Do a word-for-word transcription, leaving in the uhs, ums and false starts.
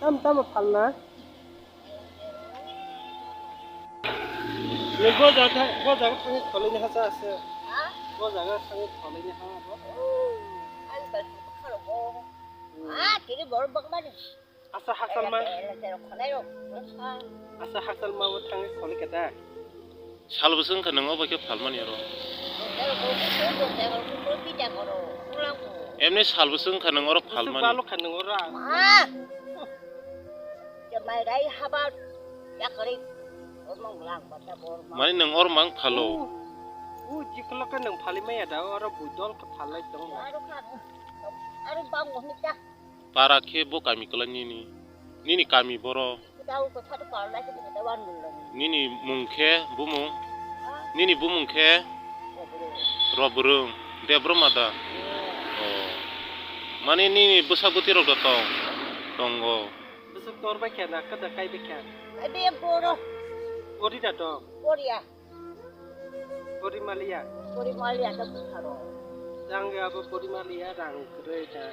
Tam tamo phalna. Ni go jaga, go jaga thangwi kholaini ha cha ase. Ha? Go jaga thangwi kholaini ha abo. Ani bai khalo go. Ah, tiri bor bak mani. Asa hakchal ma. Ela, ela, ela, kholairo. Asa hakchal ma bo thangwi kholi kata. Sal bwswk wngkha nwng obo khe phalmani oro? Emni sal bwswk wngkha nwng oro phalmani? Balo kha nwng oro. Mani nwng oro mang phalo? U jikolo khe nwng phali maya da, oro budol khe phalai tongo. Para khe bo kami kwlai nini? Nini kami boro? Nini mung khe bumung? Nini bumung khe Robrwng Debbarma da? Oh. Mani nini bwsa bwtwi rok da tong? Tongo. Bwswk tor bai khe na, kwda kai bai khe? Ebe boro. Pori da tong? Poriya. Pori maliya? Pori maliya ta bwsaro. Rang ya bo pori maliya, rang kwrwi ta.